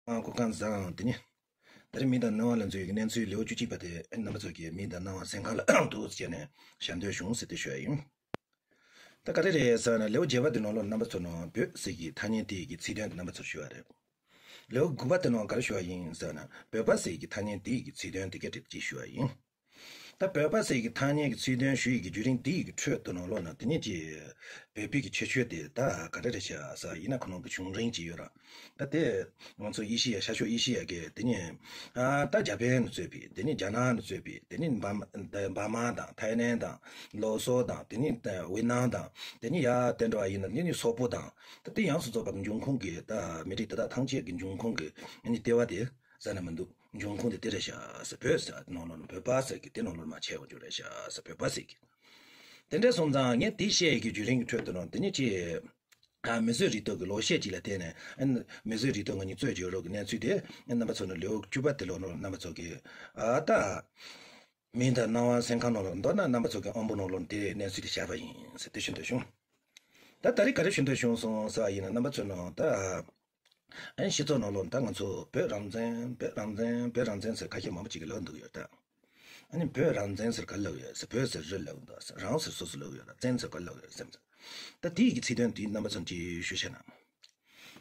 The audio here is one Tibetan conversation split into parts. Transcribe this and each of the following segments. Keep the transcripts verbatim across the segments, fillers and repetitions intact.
ཨ། སྐུ་ཁམས་བཟང་། དེ་ནི་ད་རེས་མི་དང་སྣང་བ་ལ་འཛུལ་བའི་གནས་ཚུལ་ལེའུ་བཅུ་གཅིག་པ་དེ་རྣམ་པ་ཚོ་གིས་མི་དང་སྣང་བ་སེམས་ཁམས་ལ་འདུག་སེ་བྱས་ནས་ཞལ་འདོན་བྱུང་ཟེར་དེ་ཞུ་ཡ་ཡིན། ད་ག་རེ་རེད་ཟེར་ན། ལེའུ་བརྒྱད་པ་དེ་ནང་ལོགས་རྣམ་པ་ཚོ་ནང་བོད་ཟེར་གྱི་ཐ་སྙད་དེ་ཡི་གི་ཚིག་དོན་དེ་རྣམ་པ་ཚོར་ཞུ་བ་རེད། ལེའུ་དགུ་པ་དེ་ནང་ག་རེ་ཞུ་བ་ཡིན་ཟེར་ན། བོད་པ་ཟེར་གྱི་ཐ་སྙད་དེ་ཡི་གི་ཚིག་དོན་དེ་ག་རེ་ཅིག་ཞུ་བ་ཡིན། ད་བོད་པ་ཟེར་གྱི་ཐ་སྙད་ཀྱི་ཚིག་དོན་ཞུ་ཡི་གི་བརྒྱུད་རིམ་དེ་ཡི་གི་ཁྲོད་དུ་ནང་ལོགས་ན་དེ་ནས་ཀྱི་བོད་པའི་གི་ཁྱད་ཆོས་དེ་ད་ག་རེ་རེད་ཤག་ཟེར་ཡིན་ན། ཁོ་རང་གི་བྱུང་རིམ་ཅིག་ཡོད་ར། ད་དེ་ང་ཚོ་ཨེ་ཤི་ཡ། ཤར་ཕྱོགས་ཨེ་ཤི་ཡ་གི་དེ་ནས། ཨ། ད་འཇར་པན་ནས་བཙུགས་པའི། དེ་ནས་རྒྱ་ནག་ནས་བཙུགས་པའི། དེ་ནས་འབར་མ། འབར་མ་དང་ཐའི་ལན་དང་ལུག་སོར་དང་། དེ་ནས་ཝེ་ནམ་དང་། དེ་ནས་ཡར་དེ་འགྲོ་བ་ཡིན་ན་དེ་ནས་སོག་པོ་དང་། ད་དེ་ཡོངས་སུ་རྫོགས་པ་གི་འབྱུང་ཁུངས་ཀྱི། ད་མི་རིགས་དེ་དག་ཐམས་ཅད་ཀྱི་འབྱུང་ཁུངས་ཀྱི་ཨ་ནི་ལྟེ་བ་དེ་ཟེར་ན་མི་འདུག་འབྱུང་ཁུངས་དེ་དེ་རེད་ཤག་ཟེར། བོད་ཟེར་ནང་ལོགས་ནས། བོད་པ་ཟེར་གྱི་དེ་ནང་ལོགས་ནས་བོད་པ་ཟེར་གྱི་རེད་ཤག་ཟེར། བོད་པ་ཟེར་གྱི། དེ་འདྲ་སོང་ཙང་ངས་དེ་བཤད་ཀྱི་བརྒྱུད་རིམ་གྱི་ཁྲོད་དུ་ནང་དེ་ནས་ཀྱི། ཨ། མིས་བཟོས་རིག་སྟོབས་ཀྱི་ལོ་ཤས་ཅིག་ལ་བརྟེན་ནས། ཨ། མིས་བཟོས་རིག་སྟོབས་ང་གཉིས་རྩོད་རྒྱག་རོགས་ཀྱི་གནས་ཚུལ་དེ་རྣམ་པ་ཚོ་ནི་ལེའུ་བཅུ་པ་དེ་ལོ་ནང་རྣམ་པ་ཚོ་གིས། ཨ། ད་མི་དང་སྣང་བ་སེམས་ཁམས་ནང་ལོགས། མདོར་ན་རྣམ་པ་ཚོ་གི་དབང་པོ་ནང་ལོགས་དེ་གནས་ཚུལ་དེ་བཤད་པ་ཡིན་ཟེར་དེ་ཞུ་འདོད་བྱུང་། ད་ད་རེས་ག་རེ་ཞུ་འདོད་བྱུང་སོང་ཟེར་བ་ཡིན་ན། རྣམ་པ་ཚོ་ནང་ད། ཨ་ནི་སྤྱི་ཚོགས་ནང་ལོགས་ད་ང་ཚོ་བོད་རང་བཙན། བོད་རང་བཙན། བོད་རང་བཙན་ཟེར་ཁ་ཤས་མང་པོ་ཅིག་གིས་ལབ་འདུག་ཡོད་ད། ཨ་ནི་བོད་རང་བཙན་ཟེར་ག་ལབ་ཡོད་ཟེར། བོད་ཟེར་རི་ལབ་འདུག་ཟེར། རང་ཟེར་སོ་སོ་ལབ་ཡོད་ད། བཙན་ཟེར་ག་ལབ་ཡོད་ཟེར། ད་དེ་ཡི་གི་ཚིག་དོན་དེ་རྣམ་པ་ཚོ་ཅིག་ཞུ་བྱས་ན།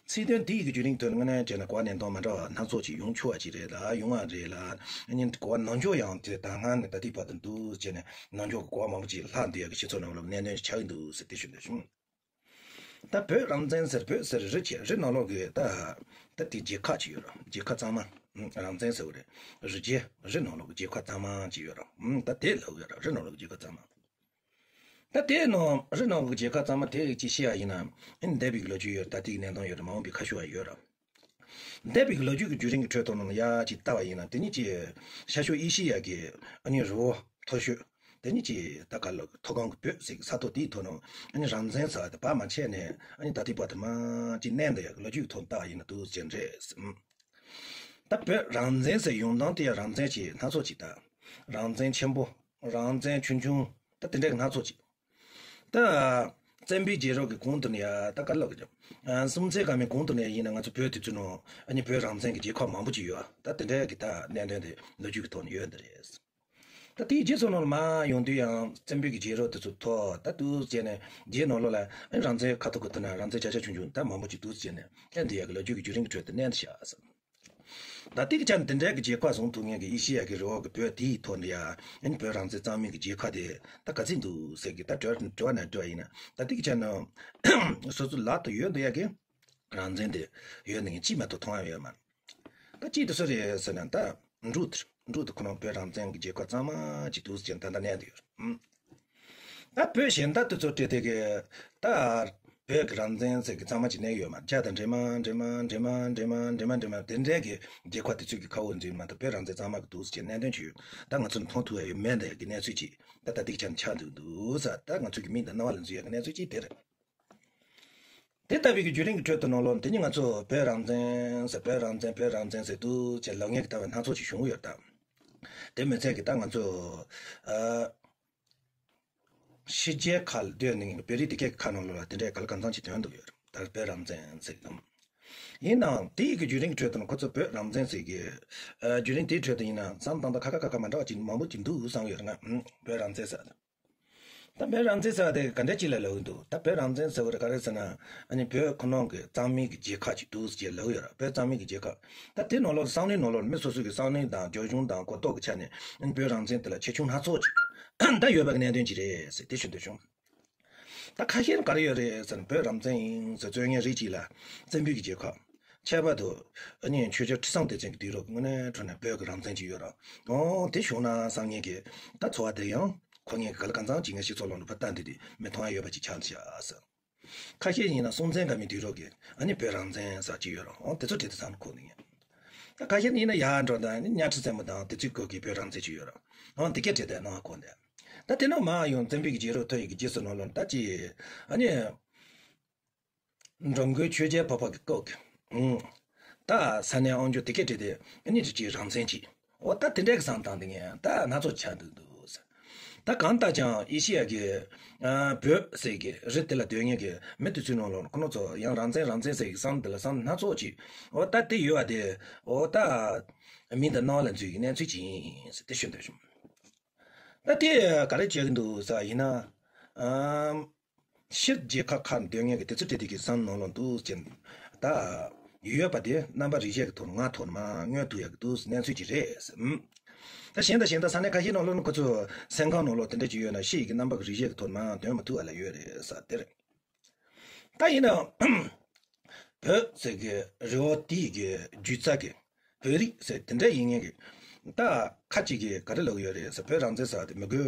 ཚིག་དོན་དེ་ཡི་གི་བརྒྱུད་རིམ་དེ་དངོས་གནས་བྱས་ན་གོ་བ་གནད་དོན་མ་འདྲ་བ་སྣ་ཚོགས་ཅིག་ཡོང་ཆོག་པ་ཅིག་རེད་ལ། ཡོང་བ་རེད་ལ། ཨ་ནི་གོ་བ་ནང་འཇོག་ཡང་དེ་ད་སྔ་ནས་ད་ལྟའི་བར་དུ་འདུག་བྱས་ནས་ནང་འཇོག་གི་གོ་བ་མང་པོ་ཅིག་ལྷག་འདུག་ཡ་གི་སྤྱི་ཚོགས་ནང་ལ་གནད་དོན་ཅིག་ཆགས་ཀྱི་འདུག་ཟེར་དེ་ཞུ་འདོད་བྱུང་། ད་བོད་རང་བཙན་ཟེར། བོད་ཟེར་རི་ཅིག། རི་ནང་ལོགས་ཀྱི་ད་ད་དེ་རྒྱལ་ཁབ་ཅིག་ཡོད་ར། རྒྱལ་ཁབ་གཙང་མ། ཨ། རང་བཙན་ཟེར་བ་རེད། རི་རྒྱལ། རི་ནང་ལོགས་ཀྱི་རྒྱལ་ཁབ་གཙང་མ་ཅིག་ཡོད་ར། ཨ། ད་དེ་ལབ་ཡོད་ར། རི་ནང་ལོགས་ཀྱི་རྒྱལ་ཁབ་གཙང་མ། ད་དེ་ནང་རི་ནང་ལོགས་ཀྱི་རྒྱལ་ཁབ་གཙང་མ་དེ་ཅིག་བཤད་ཡ་ཡིན་ན། ཨ་ནི་འདས་པའི་གི་ལོ་རྒྱུས་ཡོད་ར། ད་ལྟའི་གི་གནས་སྟངས་ཡོད་ར། མ་འོངས་པའི་ཁ་ཕྱོགས་ཡང་ཡོད་ར། འདས་པའི་གི་ལོ་རྒྱུས་ཀྱི་བརྒྱུད་རིམ་གྱི་ཁྲོད་དུ་ནང་ཡ་ཅིག་ལྟ་བ་ཡིན་ན། དེ་ནི་ཅིག་ཤར་ཕྱོགས་ཨེ་ཤི་ཡ་གི་ཨ་ནི་རི་བོ་མཐོ་ཤོས། དེ་ནི་ཅིག་ད་ག་ལ་མཐོ་སྒང་གི་བོད་ཟེར་གི་ས་ཐོག་དེའི་ཐོག་ནང་ཨ་ནི་རང་བཙན་ཟེར་བ་དེ་བར་མ་ཆད་ནས་ཨ་ནི་ད་ལྟའི་བར་དུ་མ་ཅིག་གནས་འདུག་ཡ་གི་ལོ་རྒྱུས་ཀྱི་ཐོག་ལྟ་བ་ཡིན་ན་འདུག་ཟེར་རེད། ད་བོད་རང་བཙན་ཟེར་ཡོང་སྟངས་དེ་ཡང་རང་བཙན་ཅིག་སྣ་ཚོགས་ཅིག་ད། རང་བཙན་ཆེན་པོ། རང་བཙན་ཆུང་ཆུང་། ད་དེ་འདྲ་གི་སྣ་ཚོགས་ཅིག། ད་བཙན་པོའི་རྒྱལ་རབས་ཀྱི་གོང་དུ་ནས་ཡ་ད་ག་ལབ་དགོས་ཀྱང་། ཨ། སྲོང་བཙན་སྒམ་པོའི་གོང་དུ་ནས་ཡིན་ན་ང་ཚོ་བོད་དེ་ཚོ་ནང་ཨ་ནི་བོད་རང་བཙན་གྱི་རྒྱལ་ཁབ་མང་པོ་ཅིག་ཡོད། ད་དེ་འདྲ་གི་ད་གནད་དོན་དེ་ལོ་རྒྱུས་ཀྱི་ཐོག་ནས་ཡོད་འདི་རེད། ད་དེའི་རྗེས་སུ་ནང་ལ་མར་ཡོང་དུས་ཡང་བཙན་པོའི་གི་རྒྱལ་རབས་དེ་ཚོ་ཐོག་ད་འདུག་བྱས་ནས་རྗེས་ནང་ལོགས་ལ་ཨ་ནི་རང་བཙན་ཁ་ཐུག་གི་ཐོག་ན་རང་བཙན་ཆ་ཆ་ཆུང་ཆུང་ད་མང་པོ་ཅིག་འདུག་བྱས་ནས་སླེབས་འདི་ཡ་གི་ལོ་རྒྱུས་ཀྱི་བརྒྱུད་རིམ་གྱི་ཁྲོད་དུ་གནས་འདི་བཞག་ཟེར། ད་ལྟའི་གི་ཆ་ནས་དེ་འདྲའི་གི་རྒྱལ་ཁབ་བཟུང་ཐུབ་མཁན་གི་ཨེ་ཤི་ཡ་གི་རི་བོ་གི་བོད་དེའི་ཐོག་ནས་ཡ་ཨ་ནི་བོད་རང་བཙན་གཙང་མའི་གི་རྒྱལ་ཁབ་དེ་ད་ག་ཚོད་འདུག་ཟེར་གི་ད་དྲི་བ་དྲི་བ་ནང་དྲི་བ་ཡིན་ན། ད་ལྟའི་གི་ཆ་ནས་སོ་སོ་ལག་ཏུ་ཡོད་འདི་ཡ་གི་རང་བཙན་དེ་ཡོད་ནི་གཅིག་མ་གཏོགས་མཐོང་ཡ་ཡོད་མ་རེད། ད་གཅིག་དེ་སུ་རེད་ཟེར་ན། ད་འབྲུག་དེ་འབྲུག་དེ་ཁོ་རང་བོད་རང་བཙན་གི་རྒྱལ་ཁབ་གཙང་མ་ཅིག་འདུག་ཟེར་ད་ལྟ་གནས་འདི་ཡོད་རེད། ད་བོད་གཞན་དག་དེ་ཚོ་བྲིས་དེ་གི་ད་བོད་ཀྱི་རང་བཙན་ཟེར་གི་གཙང་མ་ཅིག་གནས་ཡོད་མ། རྒྱ་དང་འབྲེལ་མ་འབྲེལ་མ་འབྲེལ་མ་འབྲེལ་མ་འབྲེལ་མ་འབྲེལ་མ་དེ་འདྲའི་གི་རྒྱལ་ཁབ་དེ་ཚོ་གི་ཁ་འོག་འཛུལ་མ་གཏོགས་བོད་རང་བཙན་གཙང་མ་གི་འདུག་ཟེར་གནད་དོན་ཅིག་ཡོད། ད་ང་ཚོ་མཐོང་ཐུབ་ཡ་ཡོད་མེད་འདི་གི་གནས་ཚུལ་ཅིག་ད་ད་ལྟའི་ཆ་ནས་ཆགས་འདུག་འདུག་ཟེར། ད་ང་ཚོ་གི་མིག་དང་རྣ་བ་ལ་འཛུལ་ཡ་གི་གནས་ཚུལ་ཅིག་དེ་རེད། དེ་ལྟ་བུའི་གི་བརྒྱུད་རིམ་གྱི་ཁྲོད་དུ་ནང་ལོགས་དེ་ནི་ང་ཚོ་བོད་རང་བཙན་ཟེར། བོད་རང་བཙན། བོད་རང་བཙན་ཟེར་འདུག་ཅེས་ལབ་མཁན་གི་ལྟ་བ་སྣ་ཚོགས་ཅིག་བྱུང་ཡོད་ད། དེ་མི་ཚད་གི་ད་ང་ཚོ་ཨ་ཕྱི་རྒྱལ་ཁག་ལ་སྡོད་ནས་བོད་རིགས་དེ་གའི་ཁ་ནང་ལོགས་ལ་དེ་འདྲའི་ག་ལ་གང་འཚམ་ཅིག་ཐོན་འདུག་ཡོད་རེད། ད་བོད་རང་བཙན་ཟེར་གི་ཡིན་ནའང་དེ་ཡི་གི་བརྒྱུད་རིམ་གྱི་ཁྲོད་དུ་ནི་ཁོ་ཚོ་བོད་རང་བཙན་ཟེར་གི་ཨ་བརྒྱུད་རིམ་དེའི་ཁྲོད་དུ་ཡིན་ན་བསམ་སྟངས་དང་ཁ་ཁ་ཁ་ཁ་མ་འདྲ་བ་ཅིག་མང་པོ་ཅིག་འདུག་བསམ་ཡོད་རེད་ང་། ཨུམ། བོད་རང་བཙན་ཟེར། ད་བོད་རང་བཙན་ཟེར་བ་དེ་ག་འདྲ་ཅིག་ལ་ལབ་ཀྱི་འདུག་ད་བོད་རང་བཙན་ཟེར་བ་རེད་ག་རེ་ཟེར་ན། ཨ་ནི་བོད་ཁོ་ནང་གི་གཙང་མའི་གི་རྒྱལ་ཁབ་ཅིག་འདུག་ཟེར་ལབ་ཀྱི་ཡོད་ར། བོད་གཙང་མའི་གི་རྒྱལ་ཁབ། ད་དེ་ནང་ལོགས་བསམ་བློའི་ནང་ལོགས་མི་སོ་སོ་གི་བསམ་བློ་དང་རྒྱབ་ལྗོངས་དང་གོ་རྟོགས་ཀྱི་ཆ་ནས་ཨ་ནི་བོད་རང་བཙན་དེ་ལ་ཁྱད་ཆོས་སྣ་ཚོགས་ཅིག་ད་ཡོད་པ་གི་གནད་དོན་ཅིག་རེད་ཟེར་དེ་ཞུ་འདོད་བྱུང་། ད་ཁ་ཤས་ནི་ག་རེ་ཡོད་རེད་ཟེར་ན། བོད་རང་བཙན་ཡིན་ཟེར་རྩོད་མཁན་རིགས་གཅིག་ལ་བཙན་པོའི་གི་རྒྱལ་ཁབ། ཁྱད་པར་དུ་ཨ་ནི་ཆོས་རྒྱལ་ཁྲི་སྲོང་ལྡེ་བཙན་གྱི་དུས་རབས་ཀྱི་དངོས་གནས་དྲང་གནས་བོད་ཀྱི་རང་བཙན་ཅིག་ཡོད་ར། ཨོ་དེ་བྱུང་ན་བསམ་མཁན་གྱི་ད་ཚོར་བ་དེ་ཡང་འཁོར་མཁན་གྱི་ག་ལ་གང་འཚམ་ཅིག་ངས་སྤྱི་ཚོགས་ནང་ལ་ཕར་ལྟ་འདི་དེ་མི་མཐོང་ཡ་ཡོད་པ་ཅིག་ཆགས་འདུག་ཤག་ཟེར། ཁ་ཤས་ཡིན་ན་སྲོང་བཙན་སྒམ་པོའི་དུས་རབས་ཀྱི་ཨ་ནི་བོད་རང་བཙན་ཟེར་ཅིག་ཡོད་ར། ཨོ་དེ་ཚོ་བྲིས་དེ་ཚང་ནི་གོ་ནི་ཡིན། ད་ཁ་ཤས་ཡིན་ན་ཡར་འགྲོ་ད་ཨ་ནི་གཉའ་ཁྲི་བཙན་པོ་དང་དེ་ཚོའི་སྐབས་ཀྱི་བོད་རང་བཙན་ཅིག་ཡོད་ར། ཨོ་དེ་གས་བྲིས་དེ་ནང་གོ་ནས། ད་དེ་ནང་མར་ཡོང་བཙན་པོའི་གི་རྒྱལ་རབས་ཐོན་ཡི་གི་རྗེས་སུ་ནང་ལོགས་ད་ཅི་ཨ་ནི། འགྲོ་མགོན་ཆོས་རྒྱལ་འཕགས་པ་གི་སྐབས་ཀྱི། ཨང་། ད་ས་གནས་དབང་སྒྱུར་དེ་གས་བྲིས་ཏེ་ཨ་ནི་ཅིག་རང་བཙན་ཅིག། འོ་ད་དེ་འདྲའི་གི་བསམ་སྟངས་དེ་ངས་ད་སྣ་ཚོགས་ཆགས་འདུག་འདུག་ཟེར། ད་གང་ལྟར་ཀྱང་ཨེ་ཤེ་ཡ་གི་ཨ་བོད་ཟེར་གི་རི་དེ་ལ་སྡོད་མཁན་གྱི་མི་དེ་ཚོའི་ནང་ལོགས་ཁོ་ནོ་ཚོ་ཡང་རང་བཙན་རང་བཙན་ཟེར་གི་བསམ་དེ་ལ་བསམ་སྣ་ཚོགས་ཅིག་འོ་ད་དེ་ཡོད་པ་དེ་འོ་ད་མི་འདི་སྣང་བ་ལ་འཛུལ་གི་གནས་ཚུལ་ཅིག་ཡིན་ཟེར་དེ་ཞུ་འདོད་བྱུང་། ད་དེ་ག་རེ་བྱེད་གི་འདུག་ཟེར་ཡིན་ན། ཨམ། ཕྱིར་རྒྱལ་ཁབ་ཁག་སྡོད་མཁན་གྱི་དེ་ཚོ་དེ་དེ་གི་བསམ་ནང་ལོགས་འདུག་ཅེས། ད་ཡོད་པ་དེ་རྣམ་པ་རིགས་ཤེས་ཀྱི་ཐོག་ང་ཐོག་མ་མངོན་ཐུབ་ཡག་གི་འདུག་གནས་ཚུལ་ཅིག་རེད། ཨམ། ད་གཞན་དང་གཞན་དང་ས་གནས་ཁ་ཤས་ནང་ལོགས་ནི་ཁོ་ཚོ་སེམས་ཁམས་ནང་ལོགས་དེ་འདྲ་ཅིག་ཡོད་ན་ཕྱི་ཡི་གི་རྣམ་པ་གི་རིགས་ཤེས་ཀྱི་ཐོག་མ་འདོན་མ་ཐུབ་པ་ལ་ཡོད་རེད་ཟེར་དེ་རེད། ད་ཡིན་ནའང་བོད་ཟེར་གི་རི་བོ་དེའི་གི་རྒྱུད་རྩ་གི་བོད་རིགས་ཟེར་དེ་འདྲ་ཡིན་མཁན་གི་ད་ཁ་ཅིག་གི་ག་རེ་ལབ་ཡོད་རེད་ཟེར། བོད་རང་བཙན་ཟེར་བ་དེ་མི་དགོས་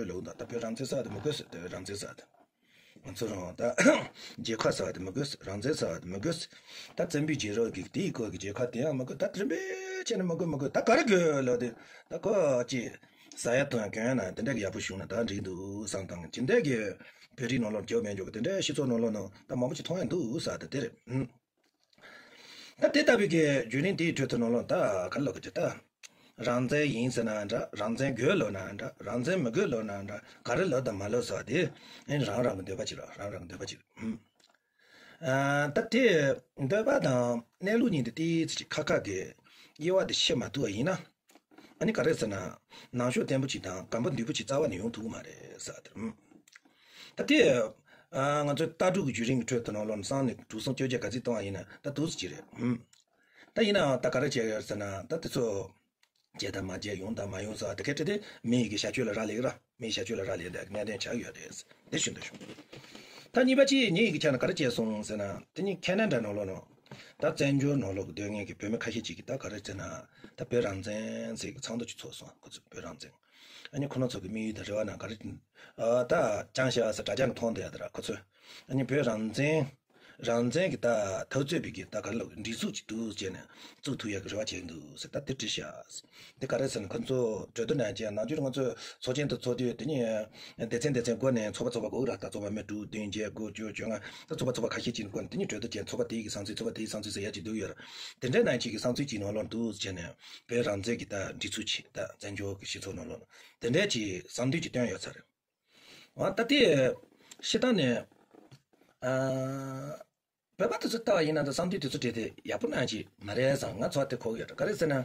ལབ་འདུག་ད་བོད་རང་བཙན་ཟེར་བ་དེ་མི་དགོས་ཟེར། བོད་རང་བཙན་ཟེར་བ་དེ་ང་ཚོ་རང་ད་རྒྱལ་ཁབ་ཟེར་བ་དེ་མི་དགོས་ཟེར། རང་བཙན་ཟེར་བ་དེ་མི་དགོས་ཟེར། ད་བཙན་པོའི་རྒྱལ་རབས་ཀྱི་དེའི་སྐོར་གྱི་རྒྱལ་ཁབ་དེ་ཡང་མི་དགོས། ད་དེ་རིམ་པས་བྱས་ནས་མི་དགོས་མི་དགོས། ད་ག་རེ་དགོས་ལབ་དུས་ད་ཁོ་ཅིག་ཟ་ཡ་འཐུང་ཡ་གྱོན་ཡ་ན་དེ་འདྲ་གི་ཡག་པོ་བྱུང་ན་ད་འགྲིག་འདུག་བསམ་དང་། ཇི་འདྲ་གི་བོད་རིགས་ནང་ལོགས་རྒྱབ་མེད་འཇོག་གི་དེ་འདྲའི་སྤྱི་ཚོགས་ནང་ལོགས་ནང་ད་མང་པོ་ཅིག་མཐོང་ཡ་འདུག་ཟེར་ད་དེ་རེད། ཨུམ། ད་དེ་ལྟ་བུའི་གི་བརྒྱུད་རིམ་དེའི་ཁྲོད་དུ་ནང་ལོགས་ད་ག་རེ་ལབ་དགོས་ཀྱི། ད་རང་བཙན་ཡིན་ཟེར་ན་འདྲ། རང་བཙན་དགོས་ལབ་ན་འདྲ། རང་བཙན་མི་དགོས་ལབ་ན་འདྲ། ག་རེ་ལབ་དང་མ་ལབ་ཟེར་བ་དེ་ཨེ་རང་རང་གི་འདོད་པ་ཅིག་རེད། རང་རང་གི་འདོད་པ་ཅིག་རེད། ཨུམ། ཨ། ད་དེ་འདོད་པ་དང་གནས་ལུགས་གཉིས་དེ་ཏོག་ཙམ་ཅིག་ཁ་ཁ་གི་དབྱེ་བ་དེ་ཕྱེ་མ་ཐུབ་པ་ཡིན་ན། ཨ་ནི་ག་རེ་ཟེར་ན། ནང་ཤོག་བརྟན་པོ་ཅིག་དང་སྒམ་པོ་མདུད་པོ་ཅིག་རྩ་བ་ནས་ཡོང་ཐུབ་ཀྱི་མ་རེད་ཟེར་བ་དེ་རེད། ད་དེ་ཨ་ང་ཚོའི་ལྟ་གྲུབ་ཀྱི་བརྒྱུད་རིམ་གྱི་ཁྲོད་དུ་ནང་ལོགས་ནས་བསམ་ནས་གྲུ་གསུམ་བཅོ་བརྒྱད་ག་ཚོད་བཏང་བ་ཡིན་ན་ད་འདུག་སེ་ཅིག་རེད། ཨུམ། ད་ཡིན་ནའང་ད་ག་རེ་བྱས་ཡོད་ཟེར་ན། ད་དེ་ཚོ་བྱས་དང་མ་བྱས། ཡོང་དང་མ་ཡོང་ཟེར་བ་དེ་གའི་ཁྲིད་དེ་མི་ཡི་གི་བྱ་སྤྱོད་ལ་རག་ལས་ཀྱི་ར། མི་ཡི་བྱ་སྤྱོད་ལ་རག་ལས་དེ་གནད་དོན་ཆགས་ཡོད་རེད། དེ་ཞུ་འདོད་བྱུང་། ད་གཉིས་པ་གཅིག་ངེད་ཀྱི་ཆ་ནས་ག་རེ་བྱས་སོང་ཟེར་ན། དེ་ནི་ཁེ་ན་ཌ་ནང་ལོགས་ནང་ད་བཙན་བྱོལ་ནང་ལོགས་ཀྱི་སྡོད་མཁན་གྱི་བོད་མི་ཁ་ཤས་ཅིག་གིས་ད་ག་རེ་ཟེར་ན། ད་བོད་རང་བཙན་ཟེར་གྱི་ཚོགས་འདུ་ཅིག་ཚོགས་སོང་། ཁོ་ཚོ་བོད་རང་བཙན། ཨ་ནི་ཁོ་རང་ཚོ་གི་དམིགས་ཡུལ་དང་རེ་བ་ནང་ག་རེ། ཨ། ད་ཅང་ཤ་ཟེར་དྲ་རྒྱ་ནས་མཐོང་བསྡད་ཡ་དེ་ར། ཁོ་ཚོས་ཨ་ནི་བོད་རང་བཙན། རང་བཙན་གྱི་ད་འཐབ་རྩོད་པའི་གི་ད་ག་རེ་ལབ་དགོས། སྒྲིག་འཛུགས་ཅིག་འདུག་བྱས་ནས་བཙུགས་ཐུབ་ཡ་གི་རེ་བ་བྱས་འདུག་ཟེར། ད་དེ་འདྲ་བྱས། དེ་ག་རེ་ཟེར་ན་ཁོ་ཚོ་གྲོས་བསྡུར་ནང་བྱས། ནམ་རྒྱུན་ང་ཚོ་ཚོགས་ཆེན་དུ་ཚོགས་དུས་དེ་ནི་སྡེ་ཚན་སྡེ་ཚན་བགོས་ནས་ཚོགས་པ་ཚོགས་པ་བགོས་ར། ད་ཚོགས་པ་མི་དྲུག་བདུན་བརྒྱད་དགུ་བཅུ་བཅོ་ལྔ། ད་ཚོགས་པ་ཚོགས་པ་ཁ་ཤས་ཅིག་བགོས་ནས་དེ་ནི་གྲོས་བསྡུར་བྱས། ཚོགས་པ་དེའི་གི་བསམ་ཚུལ། ཚོགས་པ་དེའི་བསམ་ཚུལ་ཟེར་ཡ་ཅིག་འདུག་ཡོད་ར། དེ་འདྲའི་ནང་ཅིག་གི་བསམ་ཚུལ་ཅིག་ནང་ལོགས་འདུག་བྱས་ནས་བོད་རང་བཙན་གྱི་ད་སྒྲིག་འཛུགས་ཅིག་ད་བཙན་བྱོལ་གྱི་སྤྱི་ཚོགས་ནང་ལོགས་དེ་འདྲའི་ཅིག་བསམ་འདུན་ཅིག་བཏོན་ཡོད་ས་རེད། འོ་ད་དེ་སྤྱིར་བཏང་ནས། ཨ། བོད་པ་དེ་ཚོ་ལྟ་བ་ཡིན་ན་ད་བསམ་འདུན་དེ་ཚོ་འདྲ་དེ་ཡག་པོ་ནང་ཅིག་མ་རེད་བསམ། ང་ཚོ་དེ་གོ་གི་ཡོད། ག་རེ་ཟེར་ན།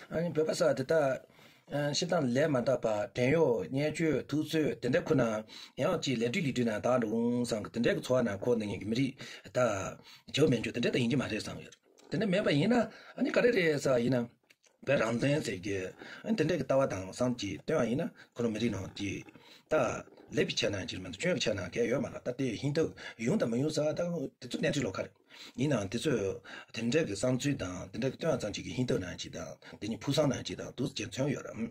ཨ་ནི་བོད་པ་ཟེར་བ་དེ་ད་ཨ་སྤྱིར་བཏང་ལས་མ་འདས་པ། བྲན་གཡོག་བརྙས་བཅོས་ཐུབ་ཚོད་དེ་འདྲ་ཁུར་ནས་ཡང་ཅིག་ལས་སྒྲིག་ལས་སྒྲིག་ནང་བདག་འགྲོ་འོང་བསམ་གི། དེ་འདྲའི་གི་འཚོ་བ་ནང་འཁོར་ནས་ཉན་གི་མི་རིགས་ད་རྒྱབ་མེད་འཇོག་དེ་འདྲ་ད་ཡིན་གྱི་མ་རེད་བསམ་ཡོད། དེ་འདྲ་མེད་པ་ཡིན་ན་ཨ་ནི་ག་རེ་རེད་ཟེར་བ་ཡིན་ན། བོད་རང་བཙན་ཟེར་གི་ཨ་ནི་དེ་འདྲའི་གི་ལྟ་བ་དང་བསམ་གྱིས་བཏོན་པ་ཡིན་ན། ཁོ་རང་མི་རིགས་ནང་གི་ད་ལེགས་པའི་ཆ་ནས་ཅིག་མ་གཏོགས་སྐྱོན་གྱི་ཆ་ནས་གང་ཡང་ཡོད་མ་རེད། ད་དེ་ཧིན་ཐུ་ཡོང་དང་མ་ཡོང་ཟེར་བ་ད་དེ་ཚོ་གནས་ཚུལ་ལོགས་ཀ་རེད། ཡིན་ནའང་དེ་ཚོས་དེ་འདྲའི་གི་བསམ་ཚུལ་དང་དེ་འདྲའི་གི་བཏོན་པ་ཙམ་ཅིག་གིས་ཧིན་ཐུ་ནང་ཅིག་དང་དེ་ནི་ཕུགས་བསམ་ནང་ཅིག་དང་འདུག་སེ་མཚོན་ཡོད་རེད།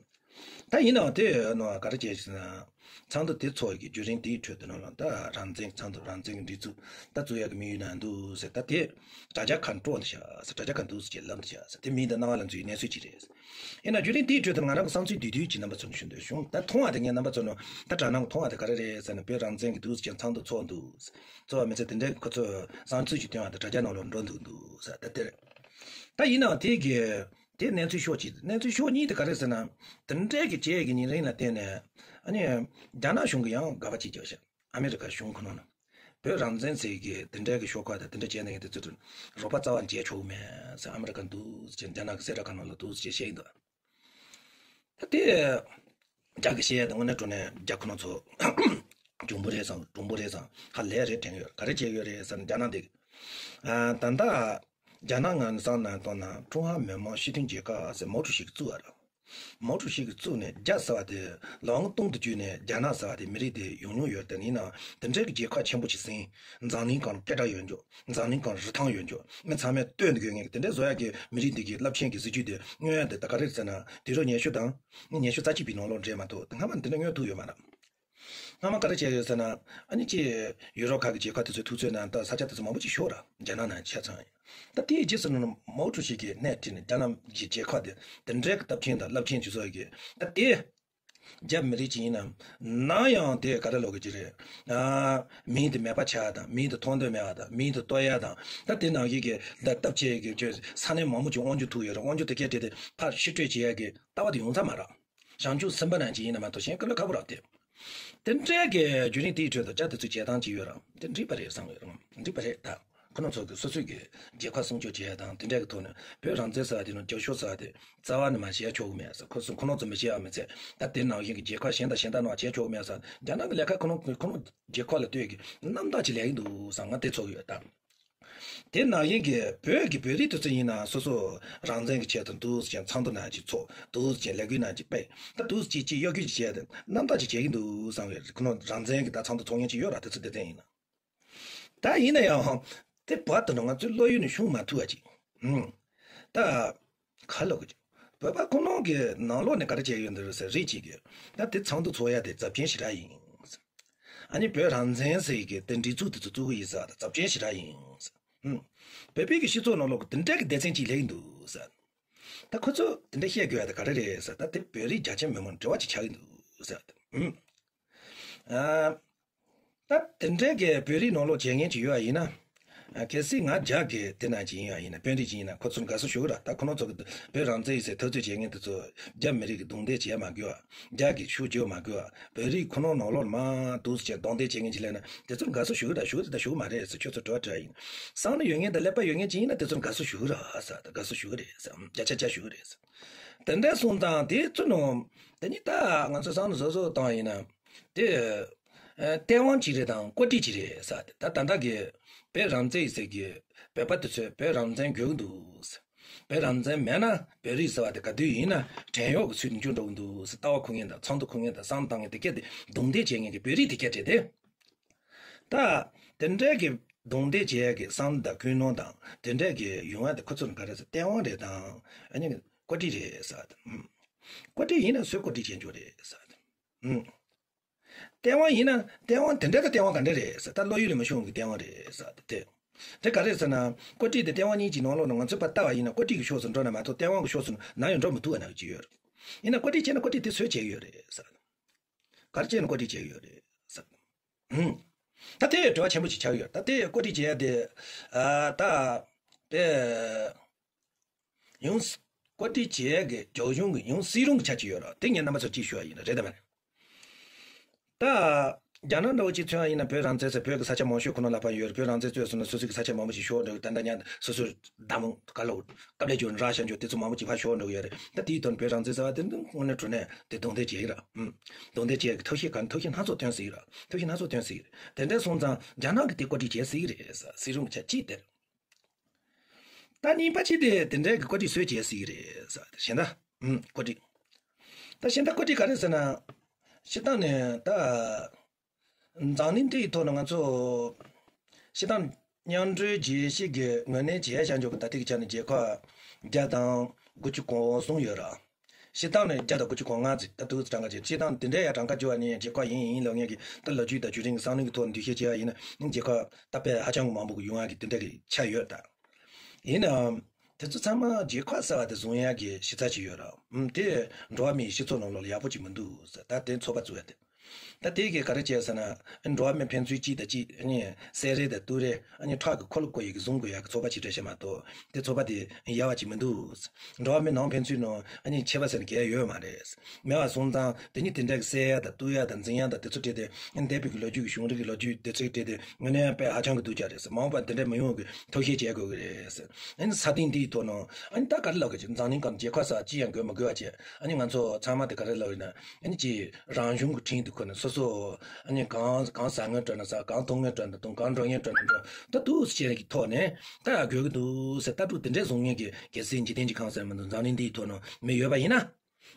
ད་ཡིན་ནའང་དེ་ནང་ག་རེ་བྱས་ཟེར་ན། ཚོགས་འདུ་དེ་ཚོགས་ཀྱི་བརྒྱུད་རིམ་དེའི་ཁྲོད་དུ་ནང་ལ་ད་རང་བཙན་ཚོགས་འདུ། རང་བཙན་གྱི་སྒྲིག་འཛུགས་ད་བཙུགས་ཡག་གི་དམིགས་ཡུལ་ནང་འདུག་ཟེར། ད་དེ་དྲ་རྒྱ་ཁ་ནས་དཀྲོགས་འདུག་ཤག་ཟེར། དྲ་རྒྱ་ཁ་འདུག་ཟེར་ལབ་འདུག་ཤག་ཟེར། དེ་མིང་དང་རྣ་བ་ལ་འཛུལ་བའི་གནས་ཚུལ་ཅིག་རེད། ཡིན་ན་བརྒྱུད་རིམ་དེའི་ཁྲོད་དུ་ང་རང་གི་བསམ་ཚུལ་བསྡུས་བསྡུས་ཅིག་རྣམ་པ་ཚོར་ཞུ་འདོད་བྱུང་། ད་མཐོང་བ་དེ་ངས་རྣམ་པ་ཚོར་ནང་ད་དྲ་ནང་གི་མཐོང་བ་དེ་ག་རེ་རེད་ཟེར་ན། བོད་རང་བཙན་གྱི་འདུག་ཟེར་ཚོགས་འདུ་ཚོགས་འདུག་ཟེར། ཚོགས་པ་མི་ཚེ་དེ་འདྲའི་ཁོ་ཚོས་བསམ་ཚུལ་ཅིག་བཏོན་པ་དེ་དྲ་རྒྱ་ནང་ལ་འགྲོ་འདུག་འདུག་ཟེར། ད་དེ་རེད། ད་ཡིན་ནའང་དེ་གི་དེ་གནས་ཚུལ་ཕྱོགས་གཅིག་གནས་ཚུལ་ཕྱོགས་གཉིས་དེ་ག་རེ་ཟེར་ན། དེ་འདྲའི་གི་བྱས་ཀྱི་ཉིན་རེ་ལ་བརྟེན་ནས་ཨ་ནི་རྒྱ་ནག་གཞུང་གིས་ཡང་དགག་པ་བྱེད་ཀྱི་ཡོད་ཤག་ཨ་མི་རི་ཀ་གཞུང་ཁོ་ན་ནི་བོད་རང་བཙན་ཟེར་གི་དེ་འདྲའི་གི་ཤོག་ཁག་དང་དེ་འདྲ་བྱས་ནས་དེ་ཚོ་རོགས་པ་རྩ་བ་ནས་བྱེད་ཆོག་གི་མེད་ཟེར། ཨ་མི་རི་ཀ་འདུག་ཟེར། རྒྱ་ནག་གི་གསལ་བསྒྲགས་ཁང་ནང་ལ་འདུག་ཟེར་བཤད་ཀྱི་འདུག་ད་དེ་རྒྱ་གི་བཤད་ཡ་དེ་དངོས་གནས་དྲང་གནས་རྒྱ་ཁོ་ན་ཚོ་འབྱུང་པོ་རེད་བསམ། གྲུང་པོ་རེད་བསམ། ཧ་ལས་རེད་དྲན་ཡོད། ག་རེ་བྱས་ཡོད་རེད་ཟེར་ན། རྒྱ་ནག་འདི་ཨ་ད་ལྟ་རྒྱ་ནག་ངོས་ནས་བསམ་ན་བཏང་ན་ཀྲུང་ཧྭ་མི་དམངས་སྤྱི་མཐུན་རྒྱལ་ཁབ་ཟེར་མའོ་ཀྲུའུ་ཞི་གིས་བཙུགས་པ་རེད། མའོ་ཀྲུའུ་ཞི་གིས་བཙུགས་ནས་རྒྱ་ཟེར་བ་དེ་ལམ་སྟོང་དུ་བརྒྱུད་ནས་རྒྱ་ནག་ཟེར་བ་དེ་མི་རིགས་དེ་ཡོང་མྱོང་ཡོད་དེ། ཡིན་ནའང་དེ་འདྲའི་གི་རྒྱལ་ཁབ་ཆེན་པོ་ཞིག་ཟིན། འཛམ་གླིང་སྒང་སྐད་གྲགས་ཡོད་འཇོག་འཛམ་གླིང་སྒང་རིན་ཐང་ཡོད་འཇོག་མི་ཚང་མས་བསྟོད་དགོས་ངེས་ཀྱི་དེ་འདྲའི་བཟོ་ཡག་གི་མི་རིགས་འདི་གི་རླབས་ཆེན་གྱི་སྲིད་ཇུས་དེ་མངོན་ཡག་དེ་ད་ག་རེ་ཟེར་ན། དུས་རབས་ཉི་ཤུ་དང་ཉི་ཤུ་རྩ་གཅིག་པའི་ནང་ལོགས་རེད་མ་གཏོགས་དེ་སྔ་མ་འདི་འདྲ་མངོན་ཐུབ་ཡོད་མ་རེད། སྔ་མ་ག་རེ་བྱས་ཡོད་ཟེར་ན། ཨ་ནི་ཅིག་ཡུ་རོབ་ཁག་གི་རྒྱལ་ཁབ་དེ་ཚོའི་ཐུབ་ཚོད་ནང་ད་ས་ཆ་དེ་ཚོ་མང་པོ་ཅིག་ཤོར་ར། རྒྱ་ནག་ནང་ཆ་ཚང་ཡིན། ད་དེའི་རྗེས་སུ་ནི་མའོ་ཀྲུའུ་ཞི་གིས་སྣེ་ཁྲིད་ནས་རྒྱ་ནག་གི་རྒྱལ་ཁབ་དེ་དེ་འདྲའི་གི་སྟབས་ཆེན་དང་རླབས་ཆེན་ཅིག་བཟོ་ཡག་གི་ད་དེ། རྒྱ་མི་རིགས་ཅིག་ཡིན་ནམ། ནམ་ཡང་དེ་ག་རེ་ལབ་དགོས་ཀྱི་རེད། ཨ། མིང་དེ་མེད་པ་ཆགས་དང་། མིང་དེ་མཐོང་འདོད་མེད་པ་དང་། མིང་དེ་བཏོན་ཡག་དང་། ད་དེ་ནང་བཞིན་གྱི་ད་སྟབས་ཆེ་གི་ཅོ་ས་གནས་མང་པོ་ཅིག་དབང་སྒྱུར་ཐུབ་ཡོད་རེད། དབང་སྒྱུར་དེ་གས་དེ་དེ་ཕར་ཕྱིར་སྤྲོད་བྱེད་ཡག་གི་ལྟ་བ་དེ་ཡོང་ས་མ་རེད། བྱང་ཆུབ་སེམས་དཔའ་ནང་ཅིག་ཡིན་ན་མ་གཏོགས་གཞན་དཀའ་ལས་ཁག་པོ་རེད་དེ། དེ་འདྲའི་གི་བརྒྱུད་རིམ་དེའི་ཁྲོད་དུ་སྐྱ་དེ་ཚོས་བྱེད་སྟངས་ཅིག་ཡོད་ར། དེ་འགྲིག་པ་རེད་བསམ་ཡོད་ར། འགྲིག་པ་རེད་ད། ཁོ་རང་ཚོ་གི་སོ་སོའི་གི་རྒྱལ་ཁབ་སྲུང་སྐྱོབ་བྱེད་ཡ་དང་དེ་འདྲ་གི་ཐོག་ནས་བོད་རང་བཙན་ཟེར་བ་དེ་ནི་རྒྱབ་སྐྱོར་ཟེར་བ་དེ་རྩ་བ་ནས་མ་བྱེད་ཡ་ཆོག་གི་མེད་ཟེར། ཁོ་ཚོ་ཁོ་རང་ཚོ་མི་བྱེད་ཡ་མི་ཚད། ད་དེ་ནང་བཞིན་གི་རྒྱལ་ཁབ་གཞན་དང་གཞན་དག་ནང་བྱེད་ཆོག་གི་མེད་ཟེར། རྒྱ་ནག་གི་ལས་ཀ་ཁོ་རང་ཁོ་རང་རྒྱལ་ཁབ་ལ་ལྟོས་ཀྱི་རྣམ་དག་ཅིག་ལས་ཀྱི་འདུག་ཟེར་ང་དེ་ཚོར་གི་ཡོད་ད། དེ་ནང་བཞིན་གི་བོད་ཀྱི་བོད་རིགས་དེ་ཚོ་ཡིན་ན་སོ་སོ་རང་བཙན་གྱི་ཆེད་དུ་འདུག་ཟེར་ཚོགས་འདུ་ནང་ཅིག་ཚོགས། འདུག་ཟེར་ལས་འགུལ་ནང་ཅིག་སྤེལ། ད་འདུག་ཟེར་ཅིག་གཡོ་སྒྱུ་ཅིག་བྱས་ཏེ་རྣམ་དག་ཅིག་བྱེད་ཀྱི་འདུག་བསམ་གི་ཁོ་རང་རང་བཙན་གྱི་ད་ཚོགས་འདུ་ཚོགས་མཁན་ཅིག་ཡོད་ར། དེ་ཚོ་སྡེ་ཚན་ཡིན་ན། ད་ཡིན་ན་ཡང་དེ་བར་དུ་ང་ཚོའི་བློ་ཡུལ་ནས་ཤོང་མ་ཐུབ་པ་ཅིག་ཨུམ། ད་ག་ལབ་དགོས་ཀྱི། བོད་པ་ཁོ་རང་གི་ནང་ལོགས་ནས་ག་རེ་བྱས་ཡོད་འདུག་ཟེར་རིགས་གཅིག་གིས། ད་དེ་ཚོགས་འདུ་ཚོགས་ཡ་དེ་རྫབ་ཆེན་ཞེ་དྲག་ཡིན། ཨ་ནི་བོད་རང་བཙན་ཟེར་གི་དེ་སྒྲིག་འཛུགས་དེ་ཚོ་བཙུགས་གི་ཡིན་ཟེར། ད་རྫབ་ཆེན་ཞེ་དྲག་ཡིན་ཟེར། ཨུམ། བོད་པའི་གི་སྤྱི་ཚོགས་ནང་ལོགས་གི་དེ་འདྲ་གི་སྡེ་ཚན་གཅིག་སླེབས་ཀྱི་འདུག་ཟེར། ད་ཁོ་ཚོས་དེ་འདྲ་བཤད་དགོས་ཡ་དེ་ག་རེ་རེད་ཟེར། ད་དེ་བོད་རིགས་རྒྱ་ཆེ་མི་མང་འབྲེལ་བ་ཅིག་ཆགས་ཀྱི་འདུག་ཟེར། ཨུམ། ཨ། ད་དེ་འདྲའི་གི་བོད་རིགས་ནང་ལོགས་བྱེད་མཁན་ཅིག་ཡོད་པ་ཡིན་ན། ཨ། གལ་སྲིད་ང་རྒྱ་གི་དེ་ནང་ཅིག་ཡིན་པ་ཡིན་ན། དཔོན་རིགས་ཅིག་ཡིན་ན་ཁོ་ཚོར་དགའ་བསུ་ཞུ་གི་ར། ད་ཁོ་རང་ཚོ་གི་བོད་རང་བཙན་ཟེར་འཐབ་རྩོད་བྱེད་མཁན་དེ་ཚོ་རྒྱ་མི་རིགས་ཀྱི་རྡུང་རྡེག་བྱེད་མ་དགོས་པ། རྒྱ་གི་ཤུགས་རྒྱག་མ་དགོས་པ། བོད་རིགས་ཁོ་རང་ནང་ལོགས་མར་འདུག་སེ་བྱས་རྡུང་རྡེག་བྱེད་མཁན་ཅིག་སླེབས་ན་དེ་ཚོར་དགའ་བསུ་ཞུ་གི་ར་ཞུ་གི་རེད་ད་ཞུ་གི་མ་རེད་ཟེར་ཁྱོད་ཚོ་དྲི་བ་དྲི་བ་ཡིན། བསམ་བློ་ཡོད་མཁན་དང་ཀླད་པ་ཡོད་མཁན་ཅིག་ཡིན་ན་དེ་ཚོར་དགའ་བསུ་ཞུ་གི་ར་ཟེར། དགའ་བསུ་ཞུ་གི་རེད་ཟེར། བརྒྱ་ཆ་བརྒྱ་ཞུ་གི་རེད་ཟེར། དེ་འདྲ་སོང་ཙང་དེ་ཚོ་ནང་དེ་ནི་ད་ང་ཚོ་བསམ་བློ་བཟོ་བཟོ་བཏང་ཡིན་ན། དེ། ཨ། སྟེས་དབང་གཅིག་རེད་དང་བཀོད་སྒྲིག་གཅིག་རེད་ཟེར་ཏེ། ད་ད་ལྟ་གི་བོད་རང་བཙན་ཡིན་ཟེར་གི་བོད་པ་དེ་ཚོས་བོད་རང་བཙན་དགོས་ཀྱི་འདུག་ཟེར། བོད་རང་བཙན་མེད་ན་བོད་རིགས་ཟེར་བ་དེ་ག་དུས་ཡིན་ན་བྲན་གཡོག་གི་ཚུལ་དུ་འགྱུར་འགྲོ་གི་འདུག་ཟེར། ལྟ་བ་འཁུར་མཁན་དང་ཚོགས་འདུ་འཁུར་མཁན་དང་བསམ་བཏང་མཁན་དེ་སྐད་དེ་རྡུང་རྡེག་བྱེད་མཁན་གྱི་བོད་རིགས་དེ་སྐད་དེ་དེ། ད་དེ་འདྲའི་གི་རྡུང་རྡེག་བྱེད་ཡས་ཀྱི་བསམ་བློ་དང་ཀུན་སློང་དང་དེ་འདྲའི་གི་ཡོང་ཡ་དེ་ཁོ་ཚོར་ག་རེ་ཟེར། སྟེས་དབང་རེད་དང་ཨ་ནི་བཀོད་སྒྲིག་རེད་ཟེར་ཏེ། ཨུམ། བཀོད་སྒྲིག་ཡིན་ན་སུས་བཀོད་སྒྲིག་བྱེད་རྒྱུ་རེད་ཟེར་ཏེ། ཨུམ། སྟེས་དབང་ཡིན་ན་སྟེས་དབང་དེ་འདྲ་དང་སྟེས་དབང་ག་འདྲ་རེད་ཟེར། ད་བློ་ཡུལ་ལས་མ་ཤོང་གི་སྟེས་དབང་རེད་ཟེར་ཏེ། དེ་ག་རེད་ཟེར་ན། བཀོད་སྒྲིག་དེ་སྟེས་དབང་གཉིས་ཀྱི་ནང་ལོགས་ནས་ང་ཚོས་ཕར་ལྟ་བ་ཡིན་ན་བཀོད་སྒྲིག་གི་ཕྱོགས་སུ་འགྲོ་ན་མ་གཏོགས་སྟེས་དབང་གི་ཕྱོགས་སུ་ནམ་ཡང་འགྲོ་མི་ཐུབ་པ་ནང་བཞིན་ཡོད་རེད། ཡིན་ན་བཀོད་སྒྲིག་བྱས་ན་བཀོད་སྒྲིག་དེ་སུས་བྱས་ཡོད་རེད་ཟེར། ག་རེ་བྱས་ནས་བཀོད་སྒྲིག་བྱས་ཡོད་རེད་ཟེར། ཨུམ། ད་དེ་དྲི་བ་ཆེན་པོ་ཅིག་ཆགས་ཡོད། ད་དེ་བཀོད་སྒྲིག་བྱས་ཏེ། ཨ། ད་དེ་ཡང་བཀོད་སྒྲིག་བྱས་ཀྱི་རྒྱ་གཞུང་གི་ཡང་སྲིད་རུང་གི་ཆ་ཅིག་ཡོད་ར། དེ་ངས་རྣམ་པ་ཚོར་ཅིག་ཞུ་བ་ཡིན་ན་རེད་དམ་མེད། ད་རྒྱ་ནག་འདྲ་བོ་ཅིག་མཚོན་པ་ཡིན་ན་བོད་རང་བཙན་ཟེར་བོད་ཀྱི་ས་ཆ་མང་ཤོས་ཁོ་ན་ལ་ཕར་ཡོད་རེད། བོད་རང་བཙན་རྩོད་སོང་ན་སོ་སོ་གི་ས་ཆ་མང་པོ་ཞིག་ཤོར་འགྲོ་གི། ད་ལྟ་ཉག་སོ་སོའི་བདག་དབང་ག་ལ་སྐབས་ལས་འཇོག་རག་བཞག་འཇོག་དེ་ཚོ་མང་པོ་ཅིག་ཕར་ཤོར་འགྲོ་གི་ཡོད་རེད། ད་དེའི་དོན་བོད་རང་བཙན་ཟེར་བ་དེ་འདི་དངོས་གནས་དྲང་གནས་དེ་རྡུང་རྡེག་བྱེད་ཀྱི་ར། ཨུམ། རྡུང་རྡེག་བྱེད་ཀྱི་ཐབས་ཤེས་ག་ཐབས་ཤེས་སྣ་ཚོགས་སྟོན་སྲིད་ཀྱི་ར། ཐབས་ཤེས་སྣ་ཚོགས་སྟོན་སྲིད་ཀྱི་རེད། དེ་འདྲ་སོང་ཙང་རྒྱ་ནག་གིས་དེ་བཀོད་སྒྲིག་བྱེད་སྲིད་ཀྱི་རེད་ཟེར། སྲིད་རུང་གི་ཆ་གཅིག་དེར། ད་གཉིས་པ་གཅིག་དེ་དེ་འདྲའི་གི་བཀོད་སྒྲིག་སུས་བྱེད་སྲིད་ཀྱི་རེད་ཟེར་ཏེ་གཞན་དག་ཨུམ། བཀོད་སྒྲིག་ད་གཞན་དག་བཀོད་སྒྲིག་ག་རེ་ཟེར་ན། སྤྱིར་བཏང་ནས་ད། འཛམ་གླིང་འདི་ཡི་ཐོག་ནས་ང་ཚོ་སྤྱིར་བཏང་མཉམ་འབྲེལ་རྒྱལ་སྤྱི་གི་ངོས་ནས་བྱས་བཞག་འཇོག་གི་ད་ལྟའི་གི་ཆ་ནས་རྒྱལ་ཁབ་བརྒྱ་དང་དགུ་བཅུ་གོ་གསུམ་ཡོད་ར། སྤྱིར་བཏང་ནས་བརྒྱ་དང་དགུ་བཅུ་གོ་ལྔ་ཙམ་ད་དུ་གྲངས་ཀ་ཅིག་སྤྱིར་བཏང་དེ་འདྲའི་ཡ་གྲངས་ཀ་བརྗོད་པ་ནི་རྒྱལ་ཁབ་ཡིན་ཡིན་ལབ་མཁན་གྱི་ད་ལོ་རྒྱུས་དང་བརྒྱུད་རིམ་གྱི་བསམ་བློའི་གི་ཐོག་ནས་འདུ་ཤེས་བྱས་པ་ཡིན་ན་རྒྱལ་ཁབ་ད་དཔེ་ཧ་ཅང་གི་མང་པོ་གི་ཡོང་ཡ་གི་དེ་འདྲ་གི་ཆ་ཡོད་ད། ཡིན་ནའང་། དེ་ཚོ་ཚང་མ་རྒྱལ་ཁབ་གསར་བ་དེ་བཟུང་ཡག་གི་གཞི་རྩ་ཅིག་ཡོད་ར། ཨུམ། དེ་འགྲོ་བ་མིའི་སྤྱི་ཚོགས་ནང་ལོགས་ལ་ཡག་པོ་ཅིག་མི་འདུག་ཟེར། ད་དེ་ཚོགས་པ་བཙུགས་ཡ་དེ། ད་དེ་གིས་ག་རེ་བྱས་ཟེར་ན། འགྲོ་བ་མི་ཕན་ཚུན་གཅིག་དང་གཅིག་ཨ་ནི་བསད་རེས་དང་གཏུབ་རེས་ཨ་ནི་ཁྲག་གི་འཁོར་ལོ་བསྐོར་ཡག་གི་བཟུང་དགོས་ཡག་གི་ཚོགས་པ་ཅིག་རེད་ཤག་མ་གཏོགས་དེ་ཚོགས་པ་དེ་ཡག་པ་ཅིག་མི་འདུག་ཟེར། འགྲོ་བ་མི་ནང་ཕན་ཚུན་ནང་ཨ་ནི་ཆད་པ་ཟེར་ནས་གང་ཡང་ཡོད་མ་རེད། མེད་པ་སོང་ཙང་དེ་ནི་དེ་འདྲ་གི་བསད་ཡ་དང་གཏུབ་ཡ་དང་འཛིང་ཡ་དང་དེ་ཚོ་སྤྲད་དེ་འདས་པའི་གི་ལོ་རྒྱུས་ཀྱི་གཞུང་རིག་གི་ལོ་རྒྱུས་དེ་ཚོ་སྤྲད་དེ་དངོས་གནས་དཔེ་ཧ་ཅང་གི་སྡུག་ཅག་རེད་ཟེར། མ་འོངས་པར་དེ་འདྲ་མི་ཡོང་གི་ཐབས་ཤེས་བྱེད་དགོས་ཀྱི་རེད་ཟེར། ཨ་ནི་ས་སྟེང་འདིའི་ཐོག་ནང་ཨ་ནི་ད་ག་རེ་ལབ་དགོས་ཀྱི། འཛམ་གླིང་སྒང་རྒྱལ་ཁབ་གསར་ཅི་ཡང་དགོས་མ་དགོས་པ་བྱས། ཨ་ནི་ང་ཚོ་ཚང་མ་དེ་ག་རེ་ལབ་ཡིན་ན། ཨ་ནི་ཅིག་རང་གཞུང་གི་ཁྲིམས་དེ་ཁོ་ནས་སོ་སོ་ཨ་ནི་གང་གང་ཟ་སྔོན་སྤྲོད་ན་ཟ། གང་འཐུང་སྔོན་སྤྲོད་ན་འཐུང་། གང་འགྲོ་སྔོན་སྤྲོད་ན་འགྲོ། ད་འདུག་སེ་བྱས་ཀྱི་ཐོག་ནས་ད་ཡག་དགོས་ཀྱི་འདུག་ཟེར་ལྟ་གྲུབ་དེ་འདྲས་བཟུང་མཁན་གྱི་གལ་སྲིད་འཇིག་རྟེན་གྱི་ཁང་གསར་མི་འདུག་འཛམ་གླིང་འདིའི་ཐོག་ནང་མི་ཡོད་པ་ཡིན་ན།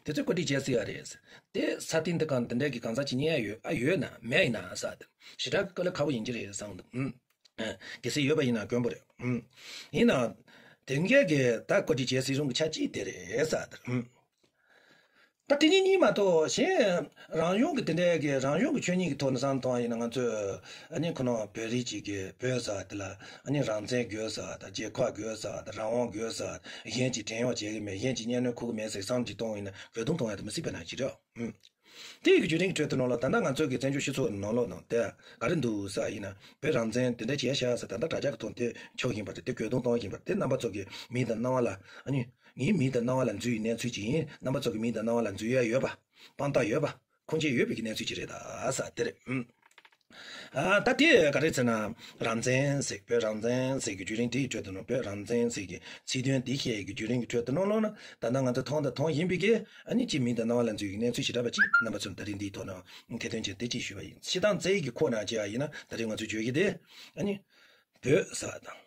དེ་ཚོས་བཀོད་སྒྲིག་བྱས་ཟེར་ཡ་རེད། དེ་ས་སྟེང་འདི་གང་དེ་འདྲའི་གི་གང་ཟག་ཅིག་རྙེད་ཡ་ཡོད་ཨ་ཡོད་ན་མེད་ཡིན་ན་ས་དེ་ཞེ་དྲག་དཀའ་ལས་ཁག་པོ་ཡིན་གྱི་རེད་བསམ་འདུག་ཨུམ། གལ་སྲིད་ཡོད་པ་ཡིན་ན་དཀོན་པོ་རེད། ཨུམ། ཡིན་ནའང་དེ་འགའི་གི་ད་བཀོད་སྒྲིག་བྱས་སྲིད་རུང་གི་ཆ་གཅིག་དེ་རེད་ས་དེ། ཨུམ། ད་དེ་གཉིས་གཉིས་མ་གཏོགས་གཞན་རང་གཞུང་གི་དེ་འདྲའི་གི་རང་གཞུང་གི་ཆོས་ཉིད་ཀྱི་ཐོག་ནས་བསམ་བཏང་བ་ཡིན་ན་ང་ཚོས་ཨ་ནི་ཁོ་ན་བོད་རིགས་གཅིག་གི་བོད་ཟེར་བ་དེ་ལ་ཨ་ནི་རང་བཙན་དགོས་ཟེར་བ་དང་རྒྱལ་ཁབ་དགོས་ཟེར་བ་དང་རང་དབང་དགོས་ཟེར་བ་དང་གཞན་གྱིས་བྲན་གཡོག་བྱེད་ཀྱི་མེད། གཞན་གྱིས་གཉའ་གནོན་ཁུར་གྱི་མེད་ཟེར་བསམ་གྱིས་གཏོང་བ་ཡིན་ན་རྒོལ་རྡུང་གཏོང་ཡ་དེ་མི་སྲིད་པ་ནང་བཞིན་རེད། ཨུམ། དེ་ཡི་གི་བརྒྱུད་རིམ་གྱི་ཁྲོད་དུ་ནང་ལོགས་ད་ལྟ་ང་ཚོའི་གི་བཙན་བྱོལ་སྤྱི་ཚོགས་ནང་ལོགས་ནང་དེ་ག་རེ་འདུག་ཟེར་བ་ཡིན་ན་བོད་རང་བཙན་དེ་འདྲ་བྱས་ཤག་ཟེར། ད་ལྟ་དྲ་རྒྱ་གི་ཐོག་དེ་འཁྱོག་བཞིན་པ་རེད། དེ་རྒོལ་རྡུང་གཏོང་བཞིན་པ་རེད། དེ་རྣམ་པ་ཚོ་གི་མིག་དང་རྣ་བ་ལ་ཨ་ནི་ངའི་མིག་དང་རྣ་བ་ལ་འཛུལ་བའི་གནས་ཚུལ་ཅིག་ཡིན། རྣམ་པ་ཚོ་གི་མིག་དང་རྣ་བ་ལ་འཛུལ་ཡ་ཡོད་པ། དཔང་རྟགས་ཡོད་པ། ཁུངས་སྐྱེལ་ཡོད་པའི་གི་གནས་ཚུལ་ཅིག་རེད་ད་ཟེར་དེ་རེད། ཨ་ད་དེ་ག་རེ་ཟེར་ན། རང་བཙན་ཟེར་བོད་རང་བཙན་ཟེར་གི་བརྒྱུད་རིམ་དེའི་ཁྲོད་དུ་ནོ། བོད་རང་བཙན་ཟེར་གི་ཚིག་དོན་དེ་བཤད་གི་བརྒྱུད་རིམ་གི་ཁྲོད་དུ་ནོ་ལོ་ན། ད་ལྟ་ང་ཚོ་མཐོང་དང་མཐོང་བཞིན་པའི་གི་ཨ་ནི་ཅི་མིང་དང་རྣ་བ་ལ་འཛུལ་གི་གནས་ཚུལ་ཞིག་འདྲ་པ་ཅིག་རྣམ་པ་ཚོར་ད་རིང་འདིའི་ཐོག་ནས་ཐེར་འདོན་བྱས་ཏེ་ཅིག་ཞུས་པ་ཡིན། སྤྱིར་བཏང་རྩ་ཡིག་གི་ཁོ་ན་ཅི་ཡ་ཡིན་ན། ད་རིང་ང་ཚོ་བརྗོད་གི་དེ་ཨ་ནི་བོད་ཟེར་བ་དང་།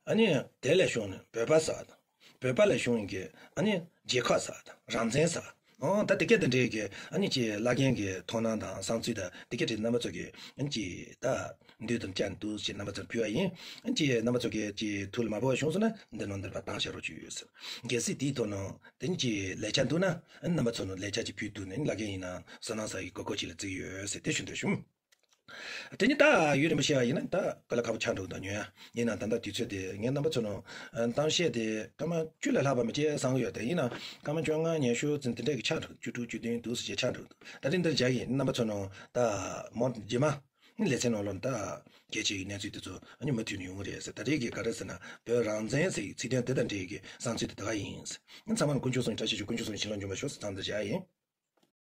ཨ་ནི་དེ་ལས་བྱུང་ནས་བོད་པ་ཟེར་བ་དང་། བོད་པ་ལས་བྱུང་གི་ཨ་ནི་རྒྱལ་ཁབ་ཟེར་བ་དང་། རང་བཙན་ཟེར་བ། ཨོ་ད་དེ་སྐད་དང་འདྲ་གི་ཨ་ནི་ཅི་བླ་རྒན་གི་མཐོང་སྣང་དང་བསམ་ཚུལ་དང་དེ་སྐད་དེ་རྣམ་པ་ཚོ་གི་ཨ་ནི་ཅི་ད་འདུས་དང་བཅར་འདུག་ཅེས་རྣམ་པ་ཚོར་ཕུལ་བ་ཡིན། ཨ་ནི་ཅི་རྣམ་པ་ཚོ་གི་ཅི་ཐུགས་ལ་མ་བབས་པ་བྱུང་སོང་ན་འདི་ནང་འདིར་ཕར་བཏང་བཞག་རོགས་བྱོས་ཟེར། གལ་སྲིད་དེའི་ཐོག་ནང་དེ་ནི་ཅི་ལས་འཆར་འདུག་ན་ཨ་ནི་རྣམ་པ་ཚོ་ནང་ལས་འཆར་ཅིག་ཕུལ་འདུག་ན་ཨ་ནི་བླ་རྒན་ཡིན་ན་བསོད་ནམས་ཟེར་གི་གོ་སྐབས་ཅིག་ལ་བརྩི་གི་ཡོད་ཟེར་དེ་ཞུ་འདོད་བྱུང་། དེ་ནི་ད་ཡུན་རིང་པོ་བཤད་པ་ཡིན་ན་ད་དཀའ་ལས་ཁག་པོ་ཆགས་འགྲོ་གི་འདུག་ཉོན་ཡ། ཡིན་ནའང་ད་ལྟ་དུས་ཚོད་དེ་ངས་རྣམ་པ་ཚོ་ནང་གཏམ་བཤད་དེ་སྐར་མ་བཅུ་ལས་ལྷག་པ་མི་བྱེད་བསམ་གི་ཡོད། དེ་ཡིན་ནའང་སྐར་མ་བཅོ་ལྔ་ཉི་ཤུ་ཙམ་དེ་འདྲས་ཀྱི་ཆགས་འགྲོ། བཅུ་དྲུག་བཅུ་བདུན་འདུག་སེ་བྱས་ཆགས་འགྲོ་གི་འདུག་ད་རིང་འདིར་བཞག་གི་ཡིན། རྣམ་པ་ཚོ་ནང་ད་མོ་རྗེས་མ་ལེ་ཚན་ནང་ལོགས་ནས་ད་གལ་ཆེ་བའི་གནས་ཚུལ་དེ་ཚོ་ཨ་ནི་མུ་མཐུད་ནས་ཡོང་གི་རེད་ཟེར། ད་རེས་ཀྱི་ག་རེ་ཟེར་ན་བོད་རང་བཙན་ཟེར་གྱི་ཚིག་དོན་དེ་དང་འབྲེལ་གྱི་བསམ་ཚུལ་དེ་ད་ག་ཡིན་ཟེར། ཚང་མ་ལ་དཀོན་མཆོག་གསུམ་བཀྲ་ཤིས་ཤོག། དཀོན་མཆོག་གསུམ་བྱིན་རླབས་འབྱུང་བར་ཤོག་ཟེར་ཙང་འདིར་བཞག་ཡིན།